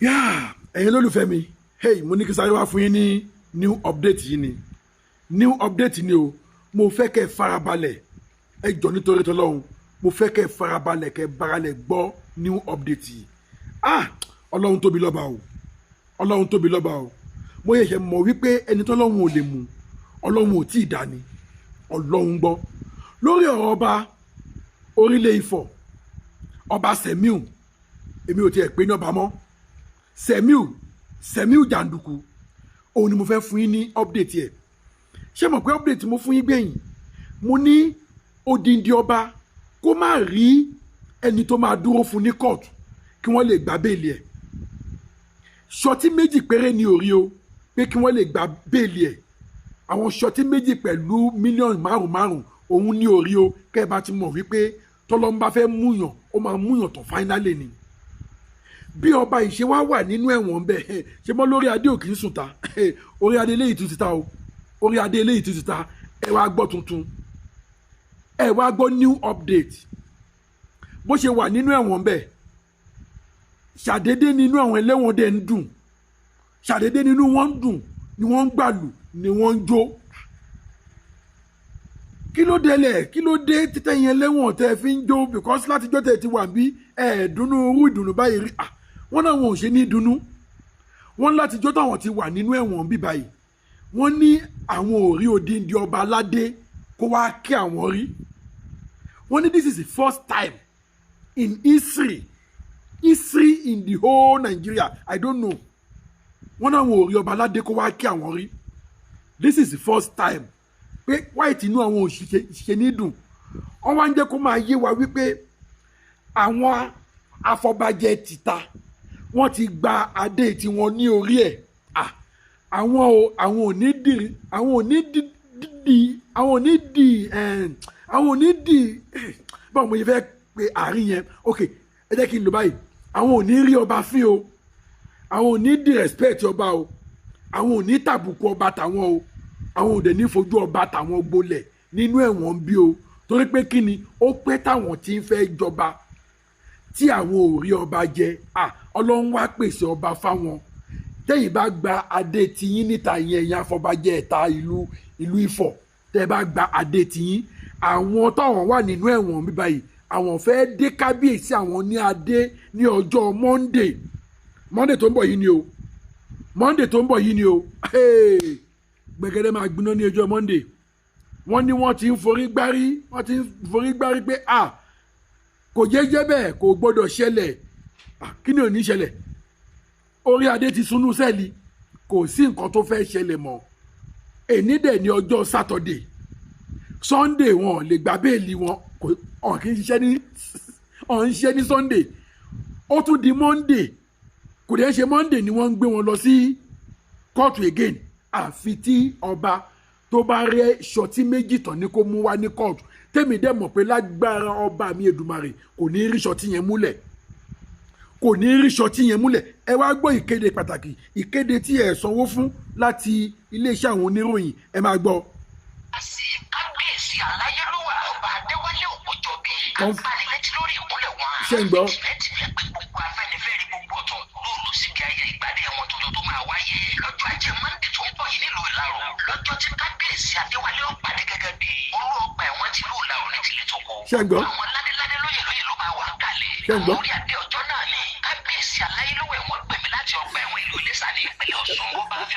Yá, ẹ̀yin lólùfẹ́ mi, hey, mo ní kí sáré wá fún yín ní new update yìí ni. New update ni o. Mo fẹ́ kẹ́ ẹ farabalẹ̀, ẹ jọ, nítorí tọ́lọ́run, mo fẹ́ kẹ́ ẹ farabalẹ̀, kẹ́ ẹ baralẹ̀ gbọ́ new update yìí. Ah, Ọlọ́run tóbi lọ́ba o, Ọlọ́run tóbi lọ́ba o. Mo yẹ̀ṣẹ̀ mọ̀ wípé ẹni tọ́lọ́run ò lè mú, Ọlọ́run ò tí ì dání. Ọlọ́run gbọ́. Lórí ọ̀rọ̀ ọba orílẹ̀ Ifọ̀, Ọba Sẹ̀míù, èmi ò tiẹ̀ pé ní ọba mọ́, Sẹ̀míù, Sẹ̀míù Jàǹdùkú, òun ni mo fẹ́ fún yín ní update yẹ. Ṣé mọ̀ pé update mo fún yín gbẹ̀yìn, mo ní odindi ọba kó má rí ẹni tó máa dúró fún ní court kí wọ́n lè gba bail ẹ̀? Surety méjì péré ní orí o pé kí wọ́n lè gba bail ẹ̀. Àwọn surety méjì pẹ̀lú mílíọ̀nù márùn márùn òun ní orí o. Kẹ́ ẹ bá ti mọ̀ wípé tọ́lọ́run bá fẹ́ múyàn, ó máa múyàn tán finally ni. Bí ọba ìṣe wá wà nínú ẹ̀wọ̀n bẹ́ẹ̀, ṣe mọ́ lórí adé ò kì í sùn ta. Orí adé eléyìí tún ti ta o, orí adé eléyìí tún ti ta. Ẹ wá gbọ́ tuntun, ẹ wá gbọ́ new update. Bó ṣe wà nínú ẹ̀wọ̀n bẹ́ẹ̀, ṣàdédé nínú àwọn ẹlẹ́wọ̀n dẹ̀ ń dùn, ṣàdédé nínú wọn ń dùn, ni wọ́n ń gbàlù, ni wọ́n ń jó. Kí ló délẹ̀? Kí ló dé títẹ̀ yẹn lẹ́wọ̀n tẹ́ fi ń jó? Because látijọ́ tẹ́ ti wà bí ẹ̀ẹ́dùnú irú ìdùnnú báyìí rí. Ah, wọ́n náà wọn ò ṣe ní dùnnú. Wọ́n látijọ́ táwọn ti wà nínú ẹ̀wọ̀n bí báyìí, wọ́n ní àwọn ò rí odindi ọba aládé kó wá kí àwọn rí. Wọ́n ní this is the first time in history in the whole Nigeria, I don't know. Wọ́n náà wọn ò rí ọba aládé kó wá kí àwọn rí. This is the first time pé white inú àwọn òṣìṣẹ́ ṣe ní dùn. Wọ́n wá ń jẹ́ kó máa yé wa wípé àwọn afọbajẹ tìta, wọ́n ti gba adé tiwọn ní orí ẹ̀. Àwọn ò àwọn ò ní dì, àwọn ò ní dì dì, àwọn ò ní dì, àwọn ò ní dì. Báwo mo yẹ fẹ́ pe àárín yẹn? Ok, ẹ jẹ́ kí n lò báyìí. Àwọn ò ní rí ọba fín o, àwọn ò ní di respect ọba o, àwọn ò ní tàbùkù ọba tàwọn o, àwọn ò dẹ̀ ní fojú ọba tàwọn gbolẹ̀ nínú ẹ̀wọ̀n bí o. Torí pé kí ni? Ó pẹ́ táwọn tí ń fẹ́ jọba tí àwọn ò rí ọba jẹ. À, Ọlọ́run wá pèsè ọba fáwọn. Tẹ́yìn bá gba adé tiyín níta yẹn, ẹ̀yin afọbajẹ ẹ̀ta ìlú Ifọ̀, tẹ́ bá gba adé tiyín, àwọn táwọn wà nínú ẹ̀wọ̀n bí báyìí, àwọn fẹ́ dé kábíyèsí àwọn ní adé ní ọjọ́ Monday. Monday tó ń bọ̀ yìí ni o, Monday tó ń bọ̀ yìí ni o. Gbẹ̀gẹ́dẹ́ máa gbiná ní ọjọ́ Monday. Wọ́n ní wọ́n ti ń forí gbárí, wọ́n ti ń forí gbárí pé a kò jẹ́jẹ́ bẹ́ẹ̀, kò gbọ́dọ̀ ṣẹlẹ̀. Kí ni ò ní ṣẹlẹ̀? Orí adé ti sunú cell, kò sí nǹkan tó fẹ́ ṣẹlẹ̀ mọ́. Èní dẹ̀ ní ọjọ́ Saturday, Sunday wọn ò lè gba bail wọn, kò ọ̀n kì í ṣiṣẹ́ ní, ọ̀n ń ṣiṣẹ́ ní Sunday. Ó tún di Monday. Kò dẹ̀ ṣe Monday ni wọ́n ń gbé wọn lọ sí kóòtù again, àfi tí ọba tó bá rẹ surety méjì tán ní kó mú wá ní kóòtù. Tèmi dẹ̀ mọ̀ pé lágbára ọba mi Èdùmàrè, kò ní rí surety yẹn múlẹ̀, kò ní rí surety yẹn múlẹ̀. Ẹ wá gbọ́ ìkéde pàtàkì, ìkéde tí ẹ sanwó fún láti iléeṣẹ́ àwọn oníròyìn. Ẹ máa gbọ́. Sí kábíyèsí aláyélúwà, Ọba Adéwálé Ògúnjọbí, agbanilétí lórí ìkúnlẹ̀ wọn. Ṣé ń gbọ́? Tìfẹ́tìfẹ́ pé gbogbo Afẹ́nifẹ́re, gbogbo ọ̀tọ̀ lóòlù síbi ayẹyẹ ìgbádé wọn tuntun tó máa wáyé lọ́jọ́ ajé Monday tó ń bọ̀ yìí nílùú Ìlaró, lọ́jọ́ tí kábíyèsí Adéwálé ó pàdé gẹ́gẹ́ bí olú ọgbà ẹ̀wọ̀n tìlú Ìlaró ní tìlẹ̀ tó kọ. Ṣé ń gbọ́? Àwọn ládéládé, lóyè lóyè ló máa wà kalẹ̀. Ṣé ń gbọ́? Orí adé ọjọ́ náà ni kábíyèsí aláyélúwà ẹ̀wọ̀n gbèmí láti ọgbà ẹ̀wọ̀n ìlú Iléṣà ní ìpínlẹ̀ Ọ̀ṣun, ọba fi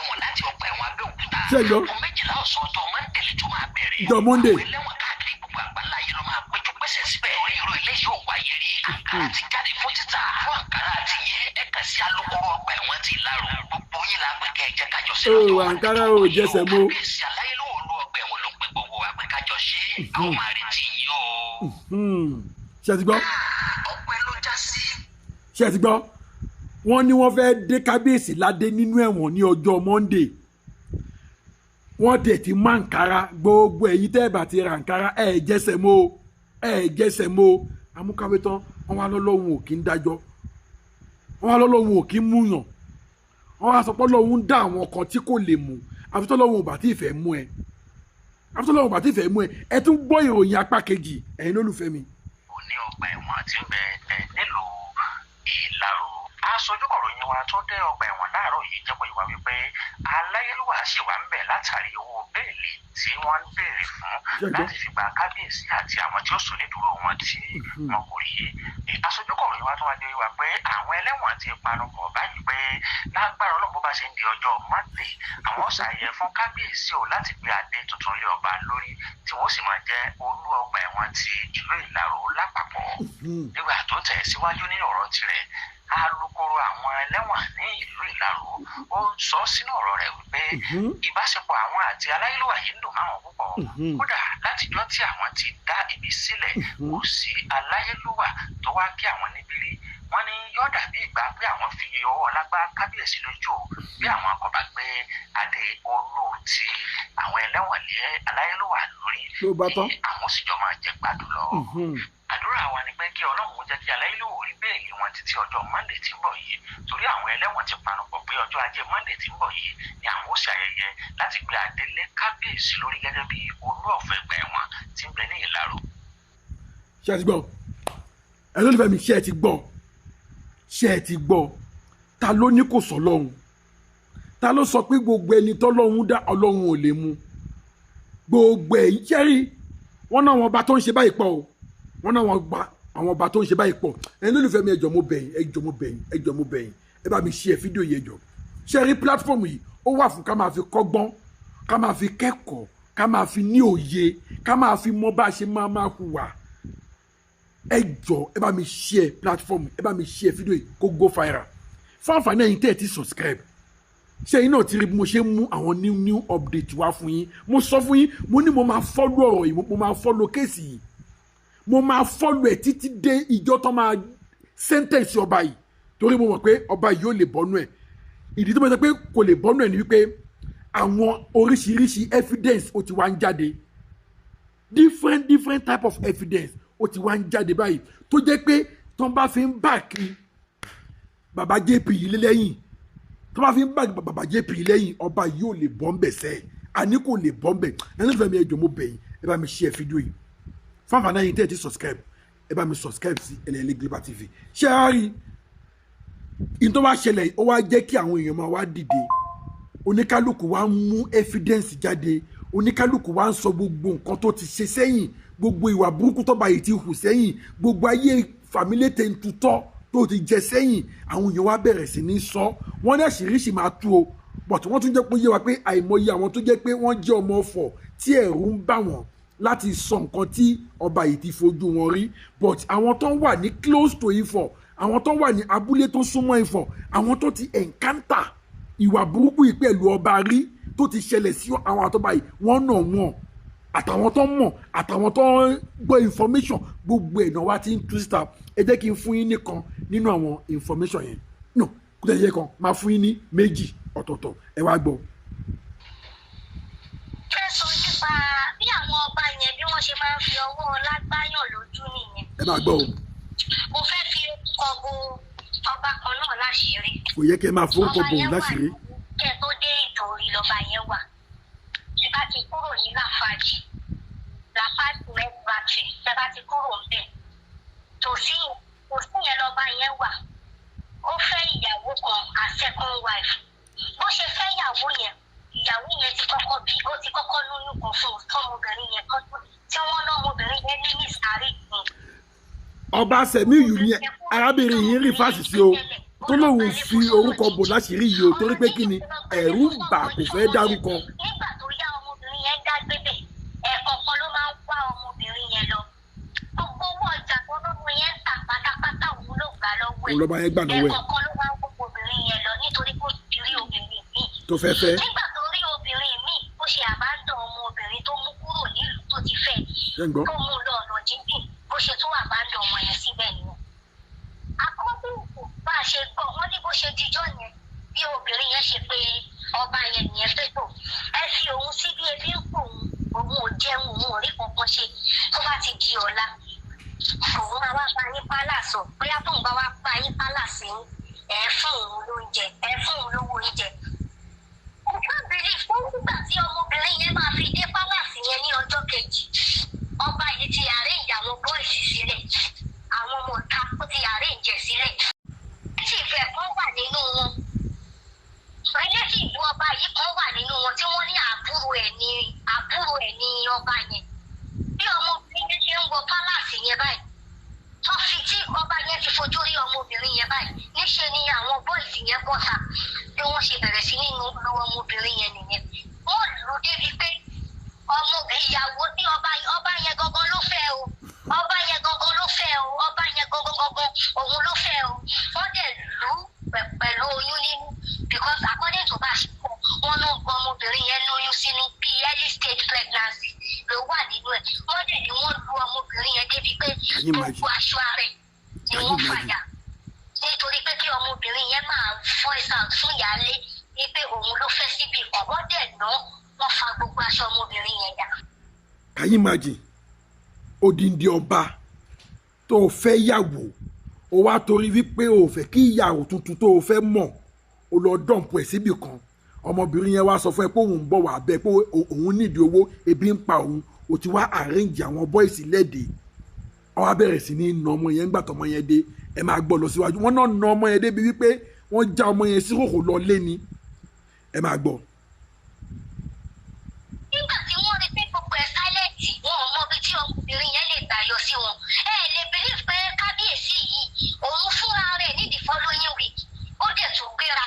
wọn láti ọgbà ẹ̀wọ̀n Abẹ́òkúta. Ṣé ń gbọ́? Aago 12 ọ̀sán ọjọ́ Monday tó máa bẹ̀rẹ̀. Ọjọ́ Monday. Àwọn ẹlẹ́wọ̀n káàkiri gbogbo àgbáńlá yìí ló máa péjú pésẹ̀ síbẹ̀. Orí irú ilé yóò wáyé rí. Àǹkárá ti jáde fún títà. Fún àǹkárá àti yẹn, ẹ kàn sí alukoro ọgbà ẹ̀wọ̀n ti Ìlaró. Gbogbo yín la pè kẹ́ ẹ jẹ́ kájọ sí. Ó, àǹkárá ò jẹsẹ̀ mọ́. Kábíyèsí aláyélúwà olú ọgbà ẹ̀wọ̀n ló ń pè gbogbo wa pé kájọ ṣe. A ó máa retí yín o. Ṣé ẹ ti gbọ́? Ọpẹ́ ló já sí. Ṣé ẹ ti gbọ́? Wọ́n ní wọ́n fẹ́ dé kábíyèsí ládé nínú ẹ̀wọ̀n ní ọjọ́ Monday. Wọ́n tẹ̀ ti má nkárá. Gbogbo ẹ̀yin tẹ́ ẹ̀ bá ti ra nkárá, ẹ̀ jẹ́sẹ̀ mọ́ o, ẹ̀ jẹ́sẹ̀ mọ́ o. Amúkáwé tán, wọ́n wá lọ́lọ́hun ò kí ń dájọ́, wọ́n wá lọ́lọ́hun ò kí ń múyàn, wọ́n wá sọ pé Ọlọ́hun ń dá àwọn kan tí kò lè mú, àfi tọ́lọ́hun ò bá tí ì fẹ́ mú ẹ, àfi tọ́lọ́hun ò bá tí ì fẹ́ mú ẹ. Ẹ tún gbọ́ ìròyìn apá kejì, ẹ̀yin lólùfẹ́ mi. Ní ọgbà ẹ̀wọ̀n tí ń bẹ nílùú Ìlaró. Aṣojú kọ̀ròyìn wa tó dé ọgbà ẹ̀wọ̀n láàárọ̀ yìí jẹ́ kó yé wa wípé aláyélúwà ṣì wà ń bẹ̀ látàrí owó béèlì tí wọ́n ń béèrè fún Ṣé gbọ́? láti fi gba kábíyèsí àti àwọn tí ó sùn nídùúró wọn tí wọn kò rí. Aṣojú kọ̀ròyìn wa tó wá jẹ́ wá pé àwọn ẹlẹ́wọ̀n ti panupọ̀ báyìí pé lágbára Ọlọ́run, bó bá ṣe ń di ọjọ́ Monday, àwọn ṣàyẹ̀ fún kábíyèsí o láti gbé adé tuntun lé ọba lórí, tí wọ́n sì máa jẹ́ olú ọgbà ẹ̀wọ̀n ti ìlú Ìlaró lápapọ̀. Nígbà tó tẹ̀ síwájú nínú ọ̀rọ̀ tirẹ̀, alukoro àwọn ẹlẹ́wọ̀n ní ìlú Ìlaró, ó sọ sínú ọ̀rọ̀ rẹ̀ wípé ìbáṣepọ̀ àwọn àti aláyélúwà yìí ń dùn máwọn púpọ̀. Kódà látijọ́ tí àwọn ti dá ibi sílẹ̀, kò sí aláyélúwà tó wá kí àwọn níbí rí. Wọ́n ní yóò dàbí ìgbà pé àwọn fi ọwọ́ lágbá kábíyèsí lójú o bí àwọn kò bá gbé adé olú ti àwọn ẹlẹ́wọ̀n lé aláyélúwà lórí, Ló bá tán. kí àwọn sì jọ máa jẹ gbádùn lọ. Àdúrà wa ni pé kí Ọlọ́run jẹ́ kí aláyélúwà rí béèlì wọn títí ọjọ́ Monday tí ń bọ̀ yìí, torí àwọn ẹlẹ́wọ̀n ti panupọ̀ pé ọjọ́ ajé Monday tí ń bọ̀ yìí ni àwọn ó ṣe ayẹyẹ láti gbé adé lé kábíyèsí lórí gẹ́gẹ́ bí olú ọ̀fẹ́ ẹgbẹ́ wọn tí ń bẹ ní Ìlaró. Ṣé ẹ ti gbọ́? Ẹ ló nífẹ̀ẹ́ mi. Ṣé ẹ ti gbọ́? Ṣé ẹ ti gbọ́? Ta ló ní kò sọ lọ́hùn? Ta ló sọ pé gbogbo ẹni tọ́lọ́hún dá, Ọlọ́hun ò lè mú gbogbo ẹ̀yìn? Ṣẹ́rí wọ́n náà, wọn ọba tó ń ṣe báyìí pọ̀ o. Wọ́n náà wọn gba àwọn ọba tó ń ṣe báyìí pọ̀. Ẹ̀yin lólùfẹ́ mi, ẹ jọ̀ọ́, mo bẹ̀ yín. Ẹ jọ̀ọ́, mo bẹ̀ yín. Ẹ jọ̀ọ́, mo bẹ̀ yín. Ẹ bá mi share fídíò yìí, ẹ jọ̀ọ́. Ṣẹ́rí platform yìí, ó wà fún ká máa fi kọ́gbọ́n, ká máa fi kẹ́kọ̀ọ́, ká máa fi ní òye, ká máa fi mọ bá a ṣe máa máa hùwà. Ẹ jọ̀ọ́, ẹ bá mi share platform, ẹ bá mi share fídíò yìí kó go viral. Fún àǹfààní ẹ̀yin tẹ́ ẹ ti subscribe, ṣé ẹ̀yin náà ti rí bí mo ṣe ń mú àwọn new new update wá fún yín? Mo sọ fún yín, mo ní mo máa follow ọ̀rọ̀ yìí, mo máa follow case yìí, mo máa follow ẹ̀ títí dé ìjọ tó máa sentence ọba yìí, torí mo mọ̀ pé ọba yìí ò lè bọ́nú ẹ̀. Ìdí tó mọ̀ sọ pé kò lè bọ́nú ẹ̀ ni wípé àwọn oríṣiríṣi evidence ó ti wá ń jáde, different different type of evidence ó ti wá ń jáde báyìí, tó jẹ́ pé tó ń bá fi ń back bàbá JP yìí lẹ́yìn, tó bá fi ń back bàbá JP yìí lẹ́yìn, ọba yìí ò lè bọ́ ń bẹ̀ sẹ́. Àní kò lè bọ́ ń bẹ̀. Ẹni tó fẹ́ mi, ẹ jọ̀ọ́, mo bẹ̀ yín, ẹ bá mi share fídíò yìí. Fáfáná yín tẹ́ ẹ ti subscribe, ẹ bá mi subscribe sí Ẹlẹ́yẹlé Global TV. Ṣé ẹ rí in tó wá ṣẹlẹ̀, ó wá jẹ́ kí àwọn èèyàn máa wá dìde. Oníkálukú wa ń mú evidence jáde, oníkálukú wa ń sọ gbogbo nǹkan tó ti ṣe sẹ́yìn, gbogbo ìwà burúkú tó bá yìí ti hù sẹ́yìn, gbogbo ayé fàmílétè ń tutọ́ tó ti jẹ sẹ́yìn. Àwọn èèyàn wa bẹ̀rẹ̀ sí ní sọ. Wọ́n ní àṣírí sì máa tú o, but wọ́n tún jẹ́ pé yé wa pé àìmọye àwọn tó jẹ́ pé wọ́n jẹ́ ọmọ ọ̀fọ̀ tí ẹ̀rù ń bà wọ́n láti sọ nǹkan tí ọba yìí ti fojú wọn rí. But àwọn tó wà ní close to Ifọ̀, àwọn tó wà ní abúlé tó súnmọ́ Ifọ̀, àwọn tó ti encounter ìwà burúkú yìí pẹ̀lú ọba rí, tó ti ṣẹlẹ̀ sí àwọn àtọ́ba yìí, wọ́n nà wọ́n, àtàwọn tó mọ̀, àtàwọn tó ń gbọ́ information, gbogbo ẹ̀ náà wá ti ń tú síta. Ẹ jẹ́ kí n fún yín nìkan nínú àwọn information yẹn. No, kó tẹ̀ yẹ kan máa fún yín ní méjì ọ̀tọ̀ọ̀tọ̀. Ẹ wá gbọ́. Fẹ́ sọ nípa bí àwọn ọba yẹn, bí wọ́n ṣe máa ń fi ọwọ́ ọlá gbáyàn lójú nìyẹn. Ẹ máa gbọ́ o. Mo fẹ́ fi orúkọ bo ọba kan náà láṣìírí. Kò yẹ kí ẹ máa forúkọ Ọba bò yẹn ó wà láṣìírí. Kẹ́ ẹ tó dé Ìtòrí lọ́ba yẹn wà. Ẹ bá ti kúrò ní Lafarge, Lafarge Cement Factory, ẹ bá ti kúrò ńbẹ̀, tòsí yẹn lọ́ba yẹn wà. Ó fẹ́ ìyàwó kan as second wife. Bó ṣe fẹ́ ìyàwó yẹn, ìyàwó yẹn ti kọ́kọ́ bí, ó ti kọ́kọ́ lóyún kan fún un tọ́mọbìnrin yẹn kan tí wọ́n lọ́mọbìnrin yẹn ní miscarriage ni. Ọba Sẹ̀míyù ni arábìnrin yìí ń rí fásitì o, tó lóun fi orúkọ bò láṣìírí yìí o, torí pé kí ni, ẹ̀rù ń bà, kò fẹ́ dárúkọ. Nígbà tó yá, ọmọbìnrin yẹn dá gbébẹ̀. Ẹ̀ẹ̀kọ̀ọ̀kan ló máa ń wá ọmọbìnrin yẹn lọ. Gbogbo owó ọjà tó lọ́mọ yẹn ń tà pátápátá, òun ló gbà lọ́wọ́ ẹ̀. Òun lọ́ba yẹn gbà lọ́wọ́ ẹ̀. Ẹ̀ẹ̀kọ̀ọ̀kan ló máa ń wá ọmọbìnrin yẹn lọ nítorí kó ti rí obìnrin míì. Tó fẹ́ fẹ́. Nígbà tó rí obìnrin míì, ó ṣe àbádọ́ ọmọbìnrin tó mú kúrò nílùú tó ti fẹ́, Ṣé ń gbọ́? tó mú lọ ọ̀nà jíjìn, bó ṣe tún àbádọ́ ọmọ yẹn síbẹ̀ nìyẹn. According to bá a ṣe gbọ́, wọ́n ní bó ṣe dijọ́ yẹn, bí obìnrin yẹn ṣe pé ọba yẹn nìyẹn pé tó ẹ fi òun sí, bí ebi ń pò òun, òun ò jẹun, òun ò rí kankan ṣe, tó bá ti di ọ̀la, òun máa wá bá yín palace o. Bóyá tóun bá wá bá yín palace yín, ẹ fún òun lóúnjẹ, ẹ fún òun lówó oúnjẹ. Mo can't believe fún nígbà tí ọmọbìnrin yẹn máa fi dé palace yẹn ní ọjọ́ kejì, ọba yìí ti arrange àwọn boys sílẹ̀, àwọn ọmọ ọ̀tá, ó ti arrange ẹ̀ sílẹ̀. Tí ìfẹ́ kan tí wọ́n ní àbúrò ẹ̀ ní ọba yẹn. Bí ọmọbìnrin yẹn ṣe ń wọ palace yẹn báyìí, tó fi tí ọba yẹn ti fojú rí ọmọbìnrin yẹn báyìí, níṣe ni àwọn boys yẹn bọ́ta. Bí wọ́n ṣe bẹ̀rẹ̀ sí ní lu ọmọbìnrin yẹn nìyẹn. Wọ́n lù ú débi pé ọmọ ìyàwó tí ọba yẹn gangan ló fẹ́ o, ọba yẹn gangan ló fẹ́ o, ọba yẹn gangan gangan òun ló fẹ́ o. Wọ́n dẹ̀ lù ú pẹ̀lú oyún nínú, because according to bá a ṣe kọ, wọ́n ló gbọ́ ọmọbìnrin yẹn lóyún sínú, bí early stage pregnancy ló wà nínú ẹ̀. Wọ́n dẹ̀ ní wọ́n lu ọmọbìnrin yẹn débi pé Can you imagine? gbogbo aṣọ ara ẹ̀ ni Can you wọ́n imagine? fàyà, nítorí pé kí ọmọbìnrin yẹn máa voice out fún ìyáálé wípé òun ló fẹ́ síbi kan. Wọ́n dẹ̀ ná wọ́n fa gbogbo aṣọ ọmọbìnrin yẹn yà. Can you imagine? Odindi ọba tó o fẹ́ yàwó, o wá torí wípé o fẹ́ kí ìyàwó tuntun tó o fẹ́ mọ̀, o lọ dump ẹ̀ síbì kan. Ọmọbìnrin yẹn wá sọ fún ẹ pé òun ń bọ̀ wá bẹ́ẹ̀, pé òun nídìí owó, ebi ń pa òun. O ti wá arrange àwọn boys lẹ́dẹ̀ẹ́, wọ́n wá bẹ̀rẹ̀ sí ní na ọmọ yẹn. Ńgbà tọmọ yẹn dé, ẹ máa gbọ́ lọ síwájú, wọ́n náà na ọmọ yẹn débi wípé wọ́n já ọmọ yẹn sí kòkò lọ lé ni. Ẹ máa gbọ́. Nígbà tí wọ́n rí pé gbogbo ẹ̀ silent, wọn ò mọ ibi tí ọmọbìnrin yẹn lè gbà yọ sí wọn. Ẹ lè believe pé kábíyèsí yìí, òun fúnra rẹ̀ ní the following week, ó dẹ̀ tún gbéra.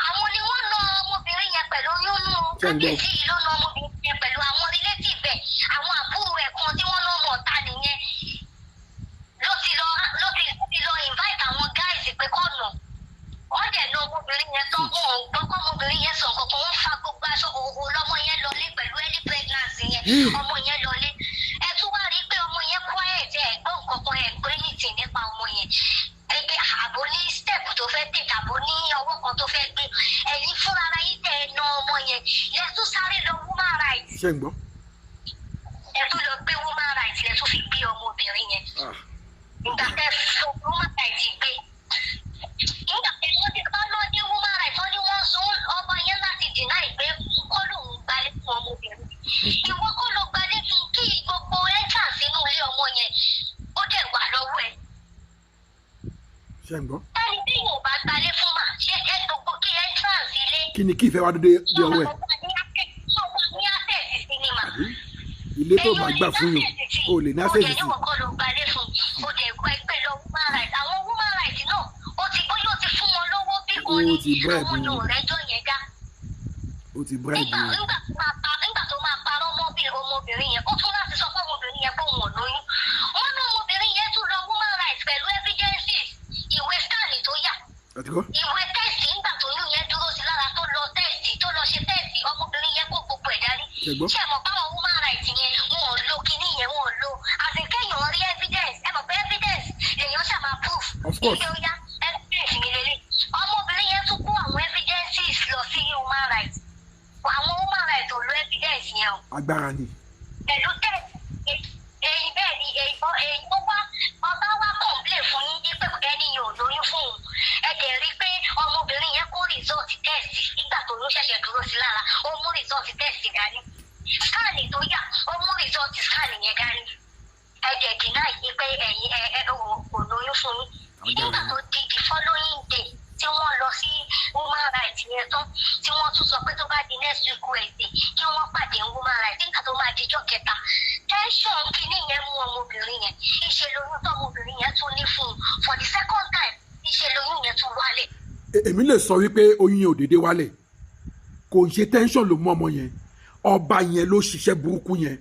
Àwọn ni wọ́n na ọmọbìnrin yẹn pẹ̀lú oyún nù o. Ṣé ń gbọ́? Kábíyèsí yìí ló na ọmọbìnrin yẹn pẹ̀lú àwọn relative ẹ̀, àwọn àbúrò ẹ̀ kan tí wọ́n lọ́mọ ọ̀tá nìyẹn. Ló ti lọ invite àwọn guys pé kọ́ nà. Wọ́n dẹ̀ na ọmọbìnrin yẹn tán, wọn ò gbọ́ kọ́ ọmọbìnrin yẹn sọ nǹkan kan. Wọ́n fa gbogbo aṣọ òwò lọ́mọ yẹn lọlé pẹ̀lú early pregnancy yẹn. Ọmọ yẹn lọlé. Ẹ tún wá rí i pé ọmọ yẹn quiet, ẹ gbọ́ nǹkan kan, ẹ gbọ́ anything nípa ọmọ yẹn. Ẹgbẹ́ àbò ní step tó fẹ́ take, àbò ní ọwọ́ kan tó fẹ́ gbé. Ẹ̀yin fúnra ara yín tẹ ẹ na ọmọ yẹn, lẹ tún sáré lọ woman rights. Ṣé ń gbọ́? Ẹ tún lọ gbé woman rights, lẹ tún fi gbé ọmọbìnrin yẹn. Ah. Ìgbà tẹ fọ woman rights gbé, nígbà tẹ wọ́n ti bá lọ ní woman rights, wọ́n ní wọ́n sún ọba yẹn láti deny pé kọ́ lòun gbalẹ̀ fún ọmọbìnrin. Ìwọ kọ́ ló gbalẹ̀ fún, kí gbogbo entrance inú ilé ọmọ yẹn ó dẹ̀ wà lọ́wọ́ ẹ̀. Ṣé ń gbọ́? Ẹni tí yóò bá gbalẹ̀ fún mà ṣé ẹ gbogbo kí entrance ilé Kí ni kí ìfẹ́ wá dé dé ọwọ́ ẹ̀? Ṣé wà ní access sí ni mà? Àbí ilé tó bá gbà fún yàn, o lè ní access Ó dẹ̀ sí. níwọ̀n kọ́ ló gbalẹ̀ fún, ó dẹ̀ kọ́ ẹgbẹ́ lọ woman rights. Àwọn woman rights náà, ó ti bóyá ó ti fún wọn lówó bí kò Ó ní ti bribe àwọn wọn. yóò rẹ́jọ́ yẹn dá. O ti bribe Nígbà wọn. Nígbà tó máa parọ́ mọ́ bí ọmọbìnrin yẹn, ó tún láti sọ fún ọmọbìnrin yẹn pé òun ò lóyún. Wọ́n ní ọmọbìnrin yẹn tún lọ woman rights pẹ̀lú evidences, ìwé scan tó yà, Àti kọ́. ìwé test nígbà tó yún yẹn dúró sí lára, tó lọ test, tó lọ ṣe test. Ọmọbìnrin yẹn kó gbogbo ẹ̀ dání. Ṣé gbọ́? Ṣé ẹ mọ̀ báwọn woman rights yẹn, wọn ò lo kinní yẹn, wọn ò lo àti kéèyàn rí evidence? Ẹ mọ̀ pé evidence lèèyàn ṣáà máa proof. Of course. Ìgbé ó yá, evidence mi lélẹ̀. Ọmọbìnrin yẹn tún kó àwọn evidences lọ sí human rights. Àwọn human rights ò lo evidence yẹn o. Agbára ni. Pẹ̀lú test èyí bẹ́ẹ̀ ni èyí èyí ó wá, ọba wá complain fún yín pé ẹni yẹn ò lóyún fún òun. Ẹ dẹ̀ rí pé ọmọbìnrin yẹn kó result test nígbà tó lóyún ṣẹ̀ṣẹ̀ dúró sí lára, ó mú result test dání, scan tó yà, ó mú result scan yẹn dání. Ẹ dẹ̀ deny yìí pé ẹ̀yin ẹ ẹ kò lóyún fún yín. Nígbà tó di the following day tí wọ́n lọ sí woman rights yẹn tán, tí wọ́n tún sọ pé tó bá di next week Wednesday kí wọ́n pàdé woman rights, nígbà tó máa dijọ́ kẹta, tension kìíní yẹn mú ọmọbìnrin yẹn. Ìṣe lóyún tọmọbìnrin yẹn tún ní fún un for the second time, ìṣe lóyún yẹn tún wálẹ̀. Èmi lè sọ wípé oyún yẹn ò déédéé wálẹ̀. Kò ń ṣe tension ló mú ọmọ yẹn. Ọba yẹn ló ṣiṣẹ́ burúkú yẹn,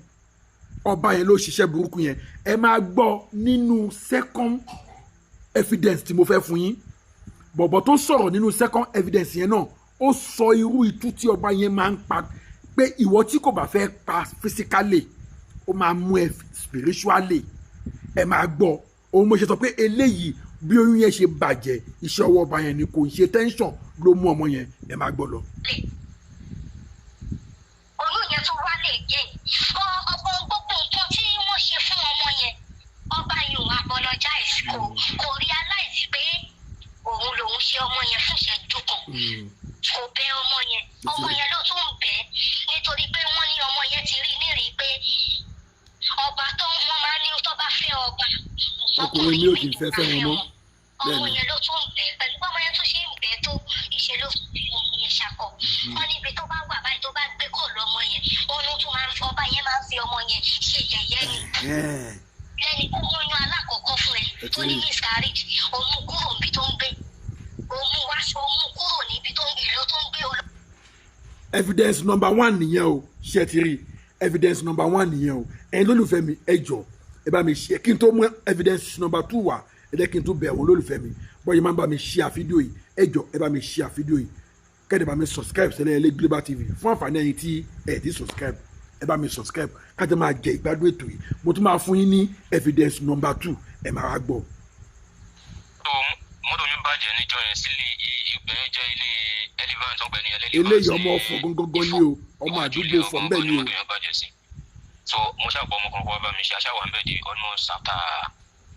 ọba yẹn ló ṣiṣẹ́ burúkú yẹn. Ẹ máa gbọ́ nínú second evidence tí mo fẹ́ fún yín. Bọ̀bọ̀ tó sọ̀rọ̀ nínú second evidence yẹn náà, ó sọ irú itú tí ọba yẹn máa ń pa, pé ìwọ tí kò bá fẹ́ pa physically, ó máa mú ẹ spiritually. Ẹ máa gbọ́ òun mo ṣe sọ pé eléyìí, bí oyún yẹn ṣe bàjẹ́, iṣẹ́ ọwọ́ ọba yẹn ni, kò ń ṣe tension ló mú ọmọ yẹn. Ẹ máa gbọ́ lọ. Oyún yẹn tún wálẹ̀ again. Ọ̀pọ̀ gbogbo nǹkan tí wọ́n ṣe fún ọmọ yẹn, ọba yìí ò apologize, kò realize pé òun lòun ṣe ọmọ yẹn fún ìṣẹ́jú kan. Kò bẹ ọmọ yẹn, ọmọ yẹn ló tún bẹ, nítorí pé wọ́n ní ọmọ yẹn ti rí nírìí pé ọba tó wọ́n máa ní tó bá fẹ́ ọba, Ọkùnrin mi ò kì í fẹ́ fẹ́ wọn mọ́. Ọmọ Bẹ́ẹ̀ni. yẹn ló tún bẹ. Pẹ̀lú bọ́mọ yẹn tún ṣe ń bẹ tó, ìṣe ló fi ọmọ yẹn ṣakọ. Wọ́n níbi tó bá wà báyìí, tó bá gbé tó ní miscarriage, ó mú kúrò níbi tó ń gbé, ó mú wá, ó mú kúrò níbi tó ń ìlú tó ń gbé ó lọ. Evidence number one nìyẹn o. Ṣe ti rí evidence number one nìyẹn o? Ẹ̀yin lólùfẹ́ mi, ẹ jọ, ẹ bá mi ṣe. Kí n tó mú evidence number two wá, ẹ jẹ́ kí n tó bẹ̀ wọ́n lólùfẹ́ mi bọ́yìí máa ń bá mi share fídíò yìí. Ẹ jọ, ẹ bá mi share fídíò yìí, kẹ́ẹ̀dẹ̀ bá mi subscribe sẹ́lẹ̀ ẹlẹ́ Global TV. Fún àǹfààní ẹ̀yin tí ẹ̀ ti subscribe, ẹ bá mi subscribe, kájọ máa jẹ ìgbádùn ètò yìí. Mo tún máa fún yín ní evidence number two, ẹ máa wá gbọ́. Tó mọ́tò mi bàjẹ́ níjọ́ yẹn sílé, ibẹ̀ yẹn jẹ́ ilé Elephant, ọgbẹ́ ní Elephant. Eléyìí ọmọ Ọ̀fọ̀ gangan ni o, ọmọ àdúgbò Ọ̀fọ̀ ńbẹ ni o. Mọ́tò yẹn bàjẹ́ sí, so mo ṣàpọ̀ ọmọ kan kó wá bá mi ṣe aṣáwà ń bẹ̀ di almost after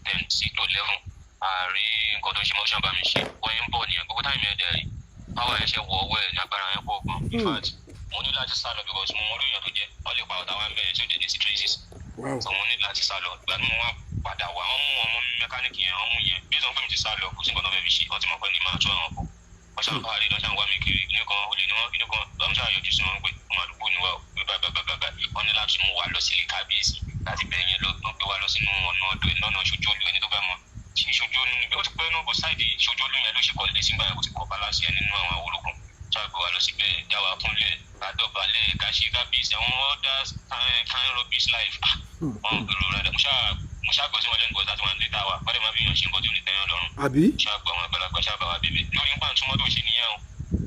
10 sí to 11. Àárí nǹkan tó ń ṣe mọ́ ṣàbá mi ṣe. Wọ́n yẹn ń bọ̀ nìyẹn. Gbogbo time yẹn dẹ̀ rí power yẹn ṣe wọ ọwọ́ ẹ̀ ní agbára yẹn pọ̀ gan. In fact, mo ní láti sá lọ because mo mọ orí èèyàn tó jẹ́, wọ́n lè pa ọ̀tá wa ń bẹ̀rẹ̀ tí ó dé ní sí traces. So mo ní láti sá lọ. Ìgbà tí mo wá padà wá, wọ́n mú ọmọ mẹkáníìkì yẹn, wọ́n mú yẹn bí wọ́n pè mí ti sá lọ. Kò sí nǹkan tó fẹ́ fi ṣe. Wọ́n ti mọ̀ pé ní máa tó àwọn kù. Wọ́n ṣàn parí lọ́sàn wá mi kiri nìkan, olè ni wọ́n nìkan lọ́n ṣàyọjú sí wọn pé ọmọ àdúgbò ni wá o, pé báyìí báyìí báyìí báyìí. Wọ́n ní láti mú wa lọ sílé kábíyèsí. Láti bẹ̀ yẹn lọ, wọ́n gbé wa lọ sínú ọ̀nà ọ̀dọ̀ ẹ̀ lọ́nà Ṣojúolú. Ẹni tó bá mọ̀ Ṣojúolú níbi ó ti pẹ́ náà bọ̀, side Ṣojúolú yẹn ló ṣe kọ́ lé sígbà yẹn, kó ti kọ́ balance yẹn nínú àwọn àwòrán ṣàgbé wa lọ síbẹ̀, já wa kúnlẹ̀, ká dọ̀bálẹ̀, ká ṣe kábíyèsí, àwọn other kind rubbish life. Wọ́n gbèrò rẹ̀. Mo ṣáà gbọ́ sí wọn lẹ́nu gbọ́dọ̀ tí wọ́n lè ta wa wọ́n lè má fi yàn ṣe nǹkan tí ò ní tẹ́yàn lọ́rùn. Àbí? Ṣáà gbọ́ àwọn àgbàlagbà, ṣáà bá wa bèbè lórí nípa àtúmọ̀tò ṣe nìyẹn o.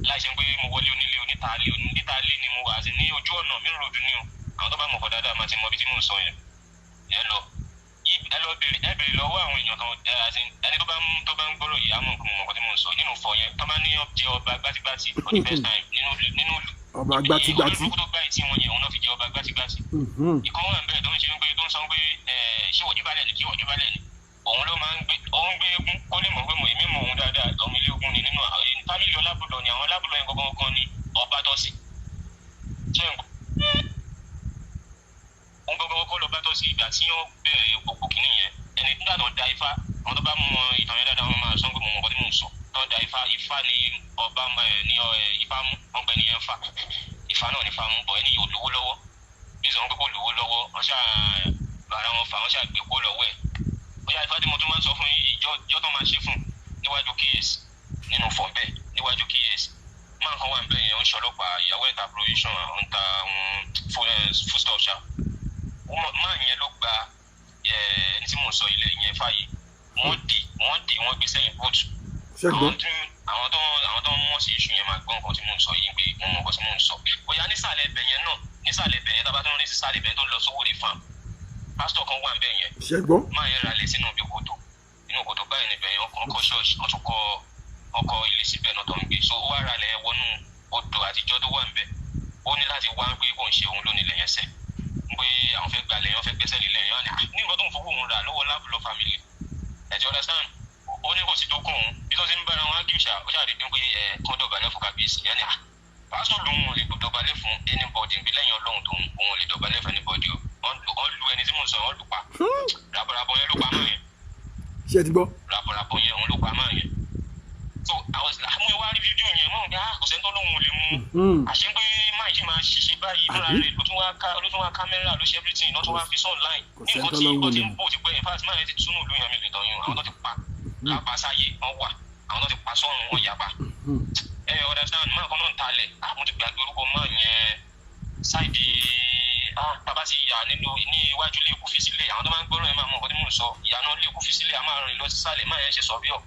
Láì ṣe pé mo wọlé onílé, onítaálé, onítaálé ni mo wà sí ní ojú ọ̀nà mi ròdù ni o. Àwọn tó bá mọ̀ kọ́ dáadáa máa ti mọ ibi tí mò ń sọ yẹn yẹn lọ. Ẹ lọ bèrè, ẹ bèrè lọ́wọ́ àwọn èèyàn kan ẹ, as in, ẹni tó bá ń gbọ́rọ̀ yìí á mọ̀ nǹkan, mọ̀ nǹkan tí mò ń sọ nínú fọ yẹn. Tó bá ní jẹ ọba gbátígbátí for the first time nínú ìlú. Ọba gbátígbátí. Olùkú tó gbá etí wọn yẹn, òun náà fi jẹ ọba gbátígbátí. Ìkan wà níbẹ̀ tó ń ṣe pé, tó ń sọ pé ẹ ṣé òjú balẹ̀ ni, kí òjú balẹ̀ ni. Òun ló máa ń gbé, òun gbé eégún kó lè mọ̀ pé mo èmi mọ̀ òun dáadáa. Ọmọ ilé ogun ni nínú family Ọlábùlọ ni. Àwọn Ọlábùlọ yẹn gangan gan ni ọba tọ́ sí. Ṣé n òun gangan kọ́ lọ́ba tọ́ sí? Ìgbà tí wọ́n bẹ̀rẹ̀ gbogbo kìíní yẹn, ẹni nígbà tó ń da ifá, àwọn tó bá mọ ìtàn yẹn dáadáa, wọn máa sọ pé mo mọ̀ nǹkan tí mò ń sọ. Tó ń da ifá, ifá ni ọba ní ifá mú wọn gbẹ nìyẹn fa ifá náà ní ifá mú bọ̀. Ẹni yóò lówó lọ́wọ́ bí sọ pé kò lówó lọ́wọ́, wọ́n ṣáà bàrà wọn fà, wọ́n ṣáà gbé kó lọ́wọ́ ẹ̀. Bóyá ifá tí mo tún máa ń sọ fún yìí, ìjọ tó máa ṣe fún níwájú kíyèsí nínú fọ̀ bẹ́ẹ̀, níwájú kíyèsí máa kan wà níbẹ̀ yẹn, ń ṣọlọ́pàá, ìyàwó ẹ̀ ta provision, ń ta foodstuff ṣá. Máa yẹn ló gba ẹni tí mò ń sọ ilẹ̀ yẹn fàyè. Wọ́n dì wọ́n gbé sẹ́yìn boot. Ṣẹ́gbọ́n. Àwọn tó ń mọ̀ sí iṣu yẹn máa gbọ́ nǹkan tí mò ń sọ yìí pé mo mọ̀ nǹkan tí mò ń sọ. Bóyá nísàlẹ̀ ibẹ̀ yẹn náà, nísàlẹ̀ ibẹ̀ yẹn, tá a bá tún ní sísàlẹ̀ ibẹ̀ tó ń lọ sówó rè farm, pásítọ̀ kan wà níbẹ̀ yẹn. Ṣẹ́gbọ́n. Máa yẹn ra ilé sínú ibi kòtò, inú kòtò báyìí níbẹ̀ yẹn. Ọkọ̀ ṣọ́ọ̀ṣì, wọ́n tún kọ́ ọkọ̀ ilé síbẹ̀ náà tó ń gbé. So ó wá ra ilẹ̀ yẹn wọnú odò àtijọ́ tó wà níbẹ̀. Ó ní láti wá pé kò ń ṣe òun lónìí ilẹ̀ yẹn sẹ̀, pé àwọn fẹ́ gbalẹ̀ yẹn, wọ́n fẹ́ gbẹ́sẹ̀ lílẹ̀ yẹn. Ní nǹkan tó ń fowó òun rà lọ́wọ́ Lábùlọ family, ẹ ti understand? Ó ní kò sí tó kàn òun bí tó ti ń bára wọn ágíù ṣá. Ó ṣàdé pé ẹ kán dọ̀bálẹ̀ fún kábíyèsí yẹn ni à pásítọ̀ lòun ò lè dọ̀bálẹ̀ fún anybody bí lẹ́yìn Ọlọ́run tó ń òun ò lè dọ̀bálẹ̀ fún anybody o. Wọ́n lu ẹni tí mò ń sọ, wọ́n lù pa ràbọ̀ràbọ̀ yẹn ló pa máa yẹn. Ṣé ẹ ti gbọ́? Ràbọ̀ràbọ̀ yẹn, òun ló pa máa yẹn. So I was like, mo wá rí fídíò yẹn mọ̀ ní kò sẹ́ni tó lóun ò lè mú. Àṣé pé máa yìí máa ṣiṣẹ́ báyìí fúnra rẹ̀ ló tún wá kámẹ́rà, ló ṣe everything, ló tún wá fi online. Kò ní sẹ́ni nǹkan tó tí lóun ò nǹkan tí lè ń mú. bò ti pẹ́. In fact, máa yẹn ti túnú ìlú yẹn, mi lè tàn yín. Àwọn tó ti pa lápasáyé wọn wà, àwọn tó ti pa sọ́run wọn yapa. Ẹ understand? Máa kan náà ń talẹ̀. Ah, mo ti gbàgbé orúkọ máa yẹn. Side, ah, bàbá ti yà nínú ní iwájú ilé ikú fi sílẹ̀. Àwọn tó máa ń gbọ́rọ̀ yẹn máa mọ nǹkan tí mò ń sọ. Ìyànà ilé ikú fi sílẹ̀, a máa rìn lọ sísàlẹ̀. Máa yẹn ṣe surveyor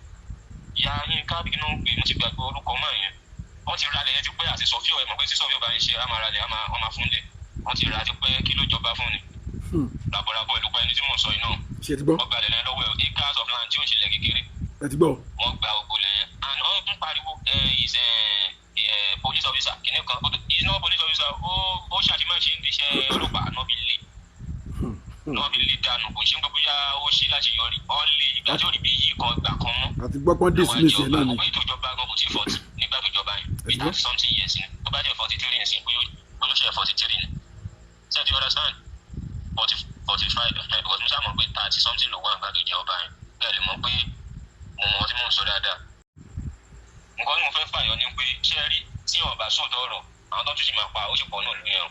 ìyá yín káàbì náà ń pè. Mo ti gbàgbé orúkọ máa yẹn. Wọ́n ti ralẹ̀ yẹn ti pẹ́ àti surveyor. Ẹ̀ mọ̀ pé tí surveyor bá ń ṣe, á máa ralẹ̀, á máa wọ́n máa fún lẹ̀. Wọ́n ti rà ti pẹ́. Kí ló jọba fún ni? Ràbọ̀ràbọ̀ ìlú pa ẹni tí mò ń sọ yìí náà. Ṣé ẹ ti gbọ́? Wọ́n gbalẹ̀ lẹ́yìn lọ́wọ́ ẹ̀, acres of land tí ò ń ṣẹlẹ̀ kékeré. Ẹ ti gbọ́? Wọ́n gba gbogbo lẹ́yìn and wọ́n tún pariwo ẹ is ẹ police officer kìnìún kan. He is not police officer. Ó ṣàtìmáṣe ń diṣẹ́ ọlọ́pàá náà bí lè náà bí lè dànù. Kò ṣe ń gbé bóyá ó ṣe láṣeyọrí. Ọ́ lè ìgbà tí ò rí bí yìí kan gbà kan mọ́. Àti gbọ́ pọ́n dismiss ẹ̀ náà ni. Ọ̀pọ̀ ètò ìjọba gan kò tí 40 nígbà tó jọba yẹn, bí 30 something years ni. Tó bá jẹ́ 43 yẹn sí, bóyá ó ṣe 43 ni. Ṣé you understand? 40, 45 ẹ̀, because mo sábà mọ̀ pé 30 something ló wà nígbà tó jẹ́ ọba yẹn. Bẹ́ẹ̀ lè mọ̀ pé mo mọ̀ tí mò ń sọ dáadáa. Nǹkan tí mo fẹ́ fàyọ ni pé, ṣé ẹ rí tí wọn bá sóòótọ́ ọ̀rọ̀, àwọn tó tún ṣe máa pa ó sì pọ̀ náà lóyún ẹ̀.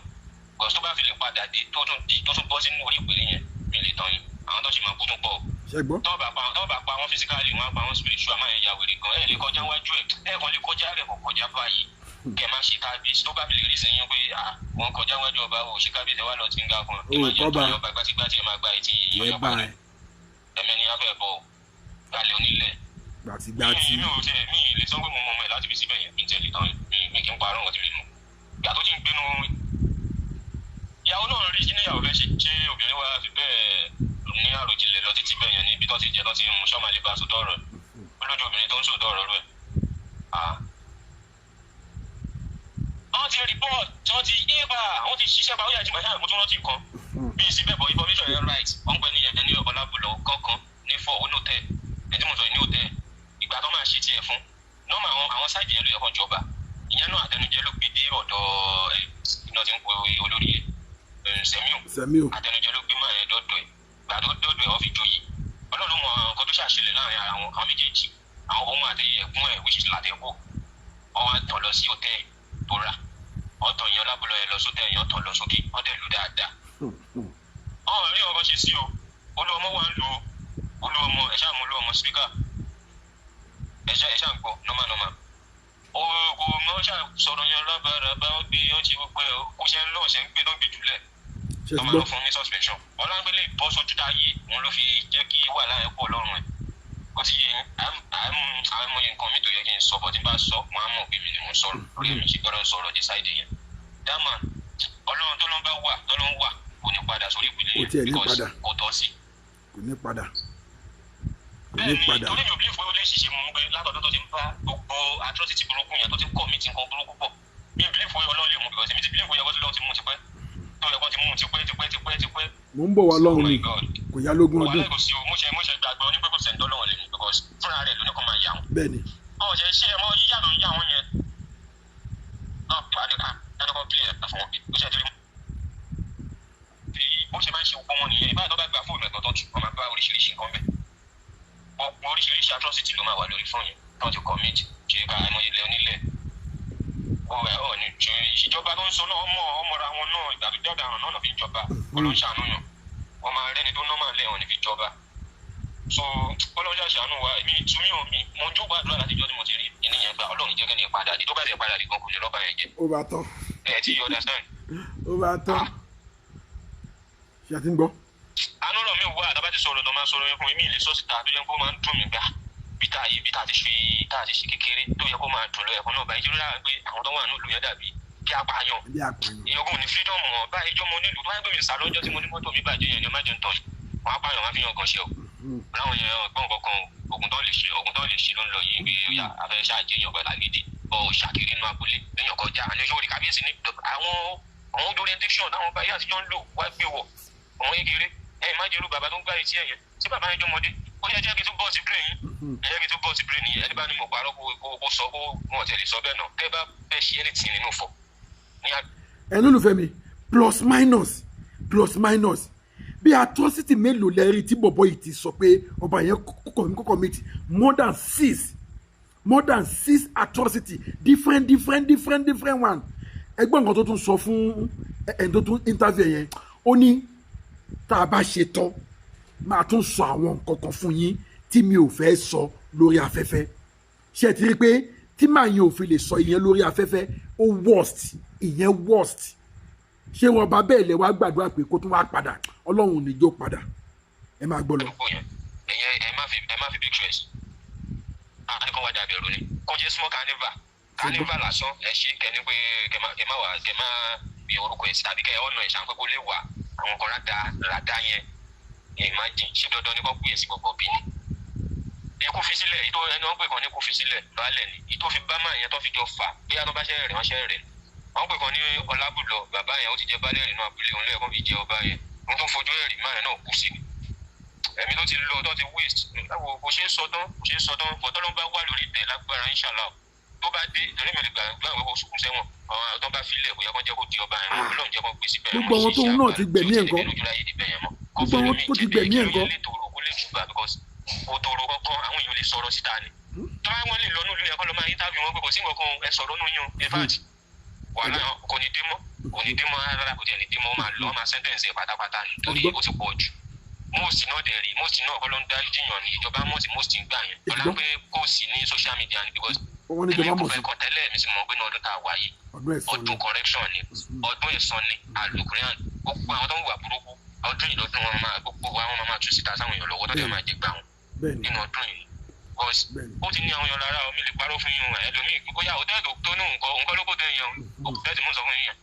Because tó bá fi lè padà dé, tó tún di, tó tún bọ́ sínú orí ìpele yẹn, mi lè tán yín, àwọn tó ṣe máa kú tún pọ̀. Ṣe gbọ́. Tọ́ọ̀bà pa, tọ́ọ̀bà pa wọn physically, wọn á pa wọn spiritual. Máa ń ya wèrè gan. Ẹ lè kọjá wájú ẹ, ẹ kàn lè kọjá rẹ, kò kọjá báyìí kẹ má ṣe kábíyèsí. Tó bá fi lè rí sẹ́yìn pé ah, wọn kọjá wájú ọba, o ṣe kábíyèsí, ẹ wá lọ tí ń ga fún O, ẹ má jẹ́ kọ́ba. tó yọ ọba gbátígbátí, ẹ máa gba etí Yẹ yìí. Bá ẹ. Ẹ̀mẹ́ ni a fẹ́ bọ̀ gbalẹ̀ onílẹ̀. Gbàtígbàtí. Mi ò tẹ, mi lè sọ pé mo mọ ọmọ ẹ láti fi síbẹ̀ yẹn. Mi tẹ̀lé tán, mi kì í parọ́ nǹkan tí mi mọ̀. Ìgbà tó ti ń gbénu ìyàwó náà rí, kí ni ìyàwó fẹ́ ṣe? Ṣé obìnrin wa fi bẹ́ẹ̀ ní àròjinlẹ̀ lọ títí bẹ́ẹ̀ yẹn níbi tó ti jẹ tó ti ń mu? Ṣọ́mà lè bá sòtọ́ ọ̀rọ̀ olójú obìnrin tó ń sòtọ́ ọ̀rọ̀ rẹ̀? Wọ́n ti report, wọ́n ti yéèbà, wọ́n ti ṣiṣẹ́ bá ó yà jùmọ̀ ṣáà. Mo tún rántí nǹkan bí ìsìnbẹ̀ bọ̀, information yẹn right. Wọ́n pẹ́ ní ẹ̀jẹ̀ ní ọ̀làbùlọ̀ kankan ní fọ́ onótẹ̀ ẹ̀ tí mo sọ yìí ní òtẹ̀. Ìgbà tó máa ṣe tiẹ̀ fún nọ́ọ̀mà, àwọn side yẹn ló yẹ kó jọba. Ìyẹn náà àtẹnujẹ ló gbé dé ọ̀dọ̀ ẹ̀ iná tí ń pe olórí ẹ̀ Sẹ́miu. Sẹ́miu. Àtẹnujẹ ló gbé máa yẹn dọ́dọ̀ ẹ̀. Ìgbà tó dọ́dọ̀ ẹ̀, wọ́n fi joyè. Ọlọ́run mọ àwọn nǹkan tó ṣàṣẹlẹ̀ láàrin ara wọn, àwọn méjèèjì, àwọn ohun àti ẹ̀gbọ́n ẹ̀, which is Látẹ̀kọ́. Wọ́n wá tàn lọ sí hòtẹ́ẹ̀ tó rà, wọ́n tàn yẹn lábúlọ̀ yẹn lọ sótẹ́ yẹn, tàn lọ sókè, wọ́n dẹ̀ lù dáadáa. Ọ̀hún rí ọkọ ṣe sí o. Olú ọmọ wà ń lo olú ọmọ ẹ ṣáà mú olú ọmọ speaker, ẹ ṣáà ń gbọ́ normal normal. O kò mọ ṣáà sọ̀rọ̀ yẹn lábàràbà, ó gbé, ó ṣe gbogbo ẹ̀, kó ṣe ń lọ ṣe ń gbé lọ́n gbé jùlẹ̀. Ṣe tó ti máa gbọ́. lọ fún ní suspension ọlágbélé bọ́ sójú táyé òun ló fi jẹ́ kí wàhálà yẹn pọ̀ lọ́rùn ẹ̀. Ó ti yẹ àmọye nǹkan mi tó yẹ kí n sọ bọ́, tí n bá sọ, wọn á mọ̀ pé mi ni mo sọ̀rọ̀ lórí èmi ṣe gbọ́dọ̀ sọ̀rọ̀ dé side yẹn. Dáàmà Ọlọ́run tó ló ń bá wà, tó ló ń wà, kò ní padà sórí ìpìlẹ̀ Kò tiẹ̀ ní because padà. kò tọ́ sí. Kò ní padà, kò ní Bẹ́ẹ̀ni. padà. Torí mi ò bí fún olè ṣiṣẹ́ mú pé látọ̀dọ̀ tó ti ń bá gbogbo atrocity burúkú yẹn, tó ti ń commit nǹkan burúkú pọ̀, mi ò believe pé Ọlọ́run lè mú, because èmi ti believe pé ọkọ̀ ti mú tipẹ́, tó yẹ kó ti mú tipẹ́ tipẹ́ tipẹ́ tipẹ́. Mò ń bọ̀ wá Oh lọ́run my ni. God. Kò yá lógún ọdún. Wàhálà kò sí o. Mo ṣe gbàgbọ́ ní pé kò sẹ́ni tọ́lọ́run lè mú, because fúnra rẹ̀ ló ní kó máa yà wọ́n. Bẹ́ẹ̀ ni. Ọ̀ ṣe ṣe ẹ mọ yíyá ló ń yà wọ́n yẹn náà bí wàá ní ká ẹni kan pílẹ̀ fún wọn. Ó ṣe ti rí bó ṣe máa ń ṣe gbogbo wọn nìyẹn. Ìbára tó bá gba fóònù ẹ̀gbọ́n tó tù, wọ́n máa bá oríṣiríṣi nǹkan bẹ̀. Gbogbo oríṣiríṣi atrocity ló máa wà lórí fóònù yẹn tó ti commit ṣe ká ẹmọ ilẹ̀ onílẹ̀. Ó ẹ ọ ní ṣe ìjọba tó ń sọ náà, ọmọ ọmọra wọn náà, ìgbà tó jáde àrùn náà fi ń jọba. Ọlọ́run ṣàánú yàn, wọ́n máa rẹ́ni tó nọ́mà lẹ́wọ̀n ní fi jọba. So Ọlọ́run ṣàṣàánú wa. Èmi túmí omi mo ń jókòó àdúrà láti jọ́ tí mo ti rí ìníyẹn gbà. Ọlọ́run jẹ́ kẹ́ni padà dé. Tó bá dẹ̀ padà dé gan, kò ní rọ́bà yẹn jẹ́. Ó bá tán. Ẹ ti understand. Ó bá tán. Ṣe àti ń gbọ́. Àánú ọ̀rọ̀ mi wà. Àtàbà ti sọ̀rọ̀ tó máa sọ̀rọ̀ yẹn fún mi, mi lè sọ síta tó yẹ kó máa ń dùn mí gbà bí tá yìí, bí tá ti ṣe, tá ti ṣe kékeré tó yẹ kó máa dùn lọ ẹ̀kọ́ náà báyìí. Jùlọ lára pé àwọn tó wà nílùú yẹn dàbí kí a pààyàn. Bí apààyàn. Èèyàn kò ní freedom wọn báyìí. Jọmọ onílùú tó wáyé pé mi sá lọ́jọ́ tí mo ní mọ́tò mi bàjẹ́ yẹn ni, má jẹ́ ń tọ̀ yìí, wọ́n á pààyàn, wọ́n á fi yàn kan ṣe o. Láwọn yẹn ọgbọ́n kankan, ogun tó lè ṣe, ogun tó lè ṣe ló ń lọ yìí pé ó yà afẹ́ ṣàjẹyàn pẹ̀lú àgídí ọ ṣàkiri inú abúlé lẹ́yìn kọjá àní orí kábíyèsí ní àwọn orientation táwọn báyìí àtijọ́ ń lò wá gbé wọ̀ àwọn kékeré. Ẹ má jẹ́rú bàbá tó ń gbá etí ẹ̀ yẹn tí bàbá yẹn jọmọdé. Ó yẹ jẹ́ kí n tún bọ́ sí brain yín. Ẹ jẹ́ kí n tún bọ́ sí brain yín. Ẹni bá ní mo parọ́, kó sọ, kó wọn tẹ̀lé sọ bẹ́ẹ̀ náà. Kẹ́ bá fẹ́ ṣe anything nínú fọ̀ ní Ẹ lólùfẹ́ mi, plus minus, plus minus, bí atrocity mélòó lẹ́rí tí bọ̀bọ̀ yìí ti sọ pé ọba yẹn kọ́kọ́ commit? More than six, more than six atrocity, different different different different one. Ẹgbọ́n nǹkan tó tún sọ fún ẹni tó tún interview yẹn. Ó ní tá a bá ṣe tán, máa tún sọ àwọn nǹkan kan fún yín tí mi ò fẹ́ sọ lórí afẹ́fẹ́. Ṣé ẹ ti rí i pé tí màá yẹn ò fi lè sọ ìyẹn lórí afẹ́fẹ́, ó worst, ìyẹn worst. Ṣé wọn bá bẹ́ẹ̀ lẹ wá gbàdúrà pé kó tún wá padà? Ọlọ́run ò ní jó padà. Ẹ máa gbọ́ lọ. Àdúgbò yẹn, ẹ̀yẹ ẹ má fi big stress àníkan wá dàbí ẹrú ni kó jẹ́ small carnival, carnival lásán. Ẹ ṣe kẹ́ni pé kẹ́ má wà, kẹ́ má fi orúkọ ẹ̀ sí tàbí kẹ́ ọ̀nà ẹ̀ ṣàn pé kó lè wà àwọn kan rádà rádà yẹn. Imagine, ṣé dandan ni kò pè é sí gbogbo bí ni ikú fi sílẹ̀ ìtò ẹni wọ́n pè kàn ní kú fi sílẹ̀ baálẹ̀ ni ìtò fi bá máa yẹn tó fi jọ fà bí a tó bá ṣe rẹ̀ wọ́n ṣe rẹ̀. Wọ́n pè kàn ní Ọlábùlọ, bàbá yẹn ó ti jẹ baálẹ̀ nínú abúlé òun lẹ́ẹ̀kan fi jẹ ọba yẹn, òun tó ń fojú ẹ̀rí máa yẹn náà kú sí ni. Ẹ̀mí tó ti lọ, tó ti waste, kò ṣeé sọ tán, kò ṣeé sọ tán. Bọ̀tọ́ ló ń bá wà lórí ìtẹ̀ lágbára, inshallah, tó bá dé torí mi ò lè gbà gbà wípé oṣù kún sẹ́wọ̀n. Àwọn tó bá filẹ̀, bóyá kó jẹ́ kó di ọba yẹn, Ọlọ́run jẹ́ kó gbé síbẹ̀. Gbogbo àwọn tóun náà ti gbẹ̀mí ẹ̀ ńkọ́? Gbogbo àwọn tó ti gbẹ̀mí ẹ̀ ńkọ́? Kò tòrò kankan, àwọn èèyàn lè sọ̀rọ̀ síta ni. Tó bá wọn lè lọ nílùú yẹn, kọ́ lọ máa interview wọn pé kò sí nǹkan kan, ẹ sọ̀rọ̀ nù yín o. In fact, wàhálà kò ní dé mọ́, kò ní dé mọ́ rárá, kò tiẹ̀ ní dé mọ́. Ó máa lọ, ó máa sentence ẹ̀ pátápátá ni, torí ó ti pọ̀ jù. Most náà dẹ̀ rí most náà kọ́ ló ń dárí jiyàn ní ìjọba most most ń gbà yẹn. Ọlá pé kò sí ní social media ni because Wọ́n ní ìjọba èmi kò mọ̀ sí fẹ́ kàn tẹ́lẹ̀, mi sì mọ̀ pé ní ọdún tá a wà yìí, ọdún ẹ̀san ni. Ọdún correction ni, ọdún ẹ̀san ni àlùkùránì. Gbogbo àwọn tó ń wà burúkú, ọdún yìí lọ́dún wọn máa gbogbo wa, wọn máa tú síta sáwọn èèyàn lọ́wọ́ tó dẹ̀ máa jẹ gbà wọn nínú ọdún yìí, because ó ti ní àwọn èèyàn lára. Omi lè parọ́ fún yín o. Ẹlòmíì bóyá hòtẹ́ẹ̀lì tó ní nǹkan nǹkan ló kó tó yẹn o, hòtẹ́ẹ̀lì mú sọ fún yín yẹn,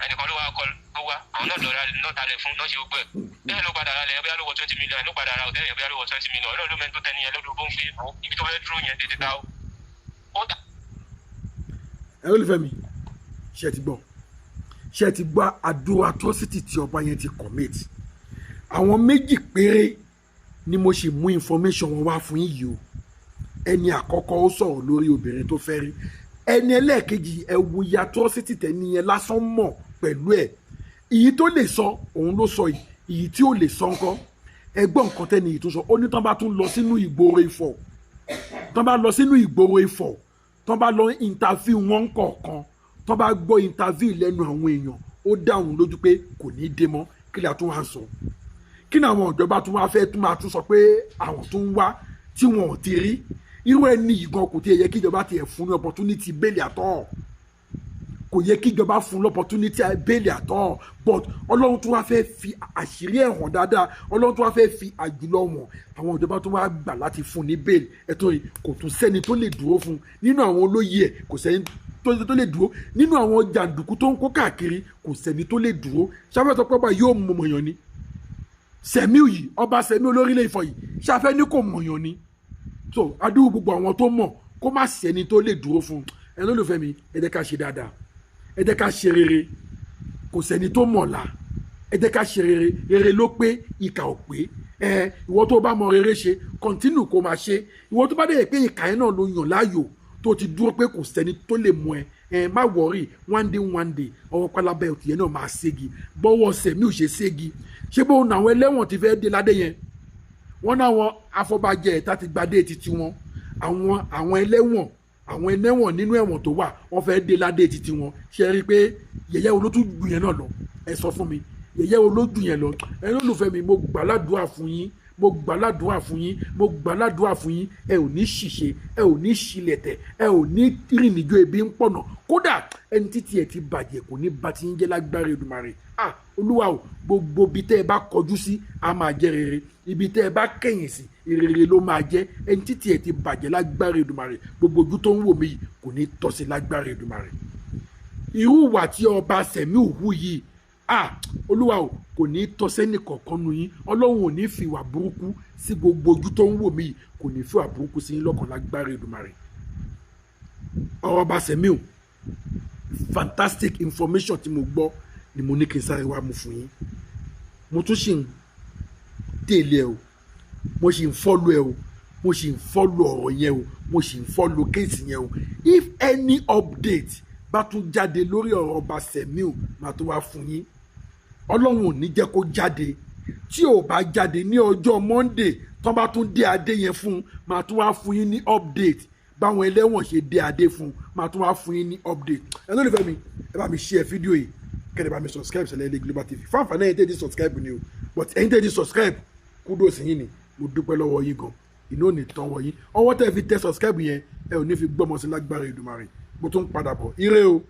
ẹnìkan ló wá kọ ló wá, àwọn náà lọ́ra náà talẹ̀ fún náà ṣe gbogbo ẹ̀ bẹ́ẹ̀, ló padà ra lẹ̀ bóyá ló wọ 20 million, ló padà ra hòtẹ́ẹ̀lì yẹn bóyá ló wọ 20 million. Ọlọ́run ló mẹ́ni tó tẹ́ni yẹn lọ́dún bó ń fi ibi tó fẹ́ dúró yẹn tètè ta ó ó ta. Ẹ olùfẹ́ mi, ṣe ti gbọ́? Ṣe ti gbọ́ àdúrà atrocity tí ọba yẹn ti commit? Àwọn méjì péré ni mo ṣe mú information wọn wá fún yín yìí o. Ẹni àkọ́kọ́, ó sọ̀rọ̀ lórí obìnrin tó fẹ́ rí. Ẹni ẹlẹ́ẹ̀kejì, ẹ wo iye atrocity tẹ́ni yẹn lásán mọ̀ pẹ̀lú ẹ̀. Èyí tó lè sọ, òun ló sọ yìí. Èyí tí ò lè sọ ńkọ́? Ẹ gbọ́ nǹkan tẹ́ni yìí tó sọ. Ó ní tán bá tún lọ sínú ìgboro Ifọ̀, tán bá lọ sínú ìgboro Ifọ̀, tán bá lọ interview wọn kọ̀ọ̀kan, tán bá gbọ́ interview lẹ́nu àwọn èèyàn, ó dá òun lójú pé kò ní í dé mọ́. Kí la tún wá ń sọ? Kí ni àwọn ìjọba tún wá fẹ́ tún máa tún sọ pé àwọn tún ń wá tí wọn ò ti rí? Irú ẹni yìí gan, kò tiẹ̀ yẹ kí ìjọba tiẹ̀ fún ní opportunity bail àtọ́. Kò yẹ kí ìjọba fún l'opportunity bail àtọ́, but Ọlọ́run tún wá fẹ́ fi àṣírí ẹ̀ hàn dáadáa. Ọlọ́run tún wá fẹ́ fi àjùlọ wọn. Àwọn ìjọba tún wá gbà láti fún ní bail. Ẹ̀tọ́ yìí, kò tún sẹ́ni tó lè dúró fún nínú àwọn olóyè ẹ̀. Kò sẹ́ni tó lè dúró nínú àwọn jàǹdùkú tó ń kó káàkiri. Kò sẹ́ni tó lè dúró. Ṣáfẹ́ pọ́pá yóò mú mọ̀yàn ni Sẹ̀míù yìí, ọba Sẹ̀míù olórílẹ̀ Ifọ̀ yìí, ṣáfẹ́ ní kò mọ̀yàn ni. So adúgbò gbogbo àwọn tó mọ̀, kó má sẹ́ni tó lè dúró fún ẹ. Lólùfẹ́ mi, ẹ jẹ́ ká ṣe dáadáa, ẹ jẹ́ ká ṣe rere. Kò sẹ́ni tó mọ̀la. Ẹ jẹ́ ká ṣe rere. Rere ló pé, ìkà ò pé. Ẹ ìwọ tó bá mọ rere ṣe, continue kó máa ṣe. Ìwọ tó bá dẹ̀ pé ìkà yẹn náà ló yàn láàyò, tó ti dúró pé kò sẹ́ni tó lè mú ẹ, ẹ má worry. One day, one day, ọwọ́ pálábẹ́ òtìyẹn náà máa ségi. Bọ́wọ́ Sẹ̀mí ò ṣe ségi, ṣé bóun náà ẹlẹ́wọ̀n ti fẹ́ dé ládé yẹn? Wọ́n náà wọn afọbajẹ ẹ̀ta ti gbadé títí wọn. Àwọn ẹlẹ́wọ̀n, àwọn ẹlẹ́wọ̀n nínú ẹ̀wọ̀n tó wà, wọ́n fẹ́ dé ládé títí wọn. Ṣe rí i pé yẹ̀yẹ́ wo ló tún jù yẹn náà lọ? Ẹ sọ fún mi, yẹ̀yẹ́ wo ló jù yẹn lọ? Ẹ lólùfẹ́ mi, mo gbàládùá fún yín, mo gbàládùá fún yín, mo gbàládùá fún yín. Ẹ ò ní ṣìṣe, ẹ ò ní ṣílẹ̀tẹ̀, ẹ ò ní rìn níjó ebi ń pọ̀nà. Kódà ẹni títí ẹ ti bàjẹ́, kò ní bá ti ń jẹ́ lágbára Èdùmàrè. Ah, Olúwa o! Gbogbo ibi tẹ́ ẹ bá kọjú sí, a máa jẹ́ rere. Ibi tẹ́ ẹ bá kẹ̀yìn sí, rere ló máa jẹ́. Ẹni títí ẹ ti bàjẹ́, lágbára Èdùmàrè, gbogbo ojú tó ń wò mí yìí kò ní tọ́ sí lágbára Èdùmàrè. Irú ìwà tí ọba Sẹ̀míù hù yìí, ah, Olúwa o, kò ní tọ́ sẹ́nì kọ̀ọ̀kan nu yín. Ọlọ́run ò ní fi ìwà burúkú sí gbogbo ojú tó ń wò mí yìí, kò ní fi ìwà burúkú sí yín lọ́kàn lágbára Èdùmàrè. Ọ̀rọ̀ ọba Sẹ̀míù, fantastic information tí mo gbọ́ ni mo ní kí n sáré wá mú fún yín. Mo tún ṣì ń tẹ̀lé ẹ o, mo sì ń follow ẹ o, mo sì ń follow ọ̀rọ̀ yẹn o, mo sì ń follow case yẹn o. If any update bá tún jáde lórí ọ̀rọ̀ ọba Sẹ̀míù, màá tó wá fún yín. Ọlọ́run ò ní jẹ́ kó jáde. Tí ò bá jáde ní ọjọ́ Monday, tán bá tún dé adé yẹn fún un, màá tún wá fún yín ní update. Báwọn ẹlẹ́wọ̀n ṣe dé adé fún un, màá tún wá fún yín ní update. Ẹ lólùfẹ́ mi, ẹ bá mi share fídíò yìí, kẹ́lẹ́ bá mi subscribe sẹ́lẹ̀ ilé Global TV fún àǹfààní ẹ̀yin tẹ́ ti subscribe ni o. But ẹ̀yin tẹ́ ti subscribe, kudos yín ni. Mo dúpẹ́ lọ́wọ́ yín gan. Inú ò ní tán wọ̀ yín. Ọwọ́ tẹ́ fi tẹ subscribe yẹn, ẹ ò ní fi gbọ́mọ sí lágbára Èdùmàrè. Mo tún padà bọ̀. Ire o.